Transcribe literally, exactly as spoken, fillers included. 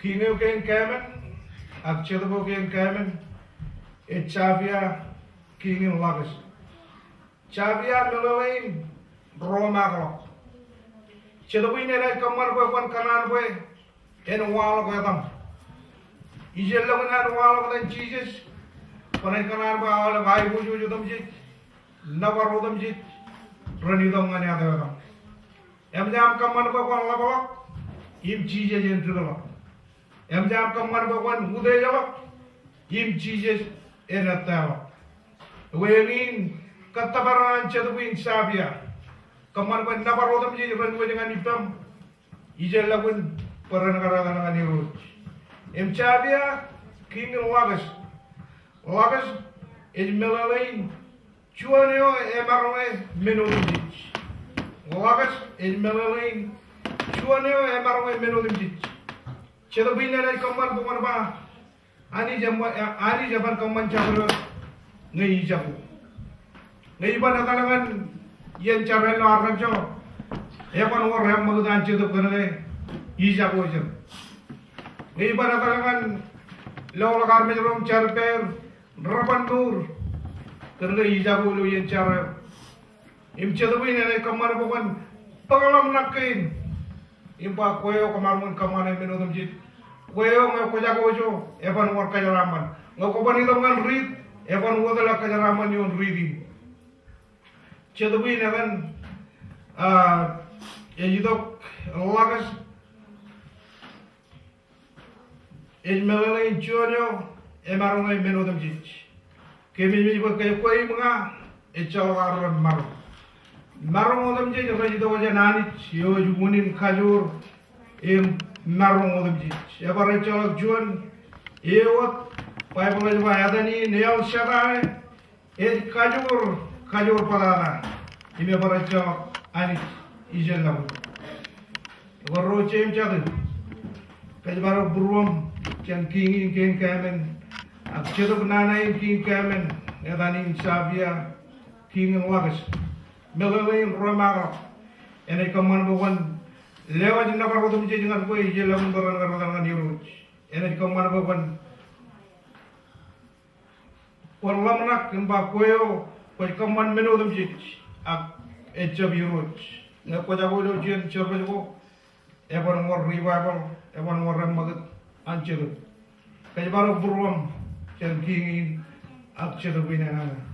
Kiiñ eo kein kāmen, ak Jetōb eo kein kāmen, ej Jabia, kiiñ in Lakis. Jabia meḷeḷein ro maakḷọk. Jetōb in enaaj kōṃṃan bwe kwōn kōṇaan bwe en waḷọk etaṃ. Ijellọkin an waḷọk etan Jisōs, kwōnaaj kōṇaan bwe aolep aiboojoj otemjej, nōbar otemjej, ren itok ñan etaṃ. Eṃōj aṃ kōṃṃan bwe kwōn ḷapḷọk, im Jisōs en dikḷọk. Eṃōj aṃ kōṃṃan bwe kwōn utiejḷọk, im Jisōs en ettaḷọk. Ekwe eñin kōttōpar an Jetōb in Jabia. Kōṃṃan bwe nōbar otemjej ren wōj ñan ippaṃ, ijellọkin bwe ren kar etal ñan Irooj. Im Jabia, kiiñ in Lakis. Lakis ej meḷeḷein juon eo emaroñ e men otemjej. Lakis ej meḷeḷein juon eo emaroñ e men otemjej. Jetōb in enaaj kōṃṃan bwe kwōn ba, Anij eṃ-, Anij eban kōṃṃan jabdewōt ñe ijako. Ñe iban etal ñan iien jar eo ilo arrejjo, eban wōr eṃṃakūt an Jetōb kōnke ijako ijin. Ñe iban etal ñan loḷọk armej ro im jar ippāer, reban mour kōnke ijako ilo iien jar eo. Im Jetōb in enaaj kōṃṃan bwe kwōn bōk ḷōmṇak kein im ba kwe eo kwōmaroñ in kōṃṃane men otemjej. Kwe eo ñe kwōjako ijo eban wōr kōjeraaṃṃan. Ñe kwōban itok ñan riit eban wōtlọk kōjeraaṃṃan ioon riit in. Jetōb in etan, ah, ej itok Lakis. Ej meḷeḷein juon eo emaroñ e men otemjej. Kememej bwe kwe, kwe im ña ejjeḷọk arro maroñ. Maroñ otemjej rej itok jān Anij eo ej unin kajoor im maroñ otemjej. Ebar ejjeḷọk juon, ewōt, Baibōḷ ej ba etan in El Shaddai, ej kajoor, kajoor bōtata, im ebar ejjeḷọk Anij ijellọkin. Ekwe ro jeiū im jatū, kōjparok būruōṃ jān kiiñ in kein kāmen, ak Jetōb nana in kiiñ kāmen, etan in Jabia, kiiñ in Lakis. Meḷeḷein ro maakḷọk. Enaaj kōṃṃan bwe kwōn lewōj nōbar otemjej ñan kwe ijellọkin bwe ren kar etal ñan Irooj. Enaaj kōṃṃan bwe kwōn Kwōn ḷōmṇak im ba kwe eo kwōj kōṃṃan men otemjej ak ejjab Irooj. Ñe kwōjako ilo juon service ko, eban wōr revival, eban wōr eṃṃakūt an Jetōb. Kōjparok būruōṃ jān kiiñ in ak Jetōb in enana.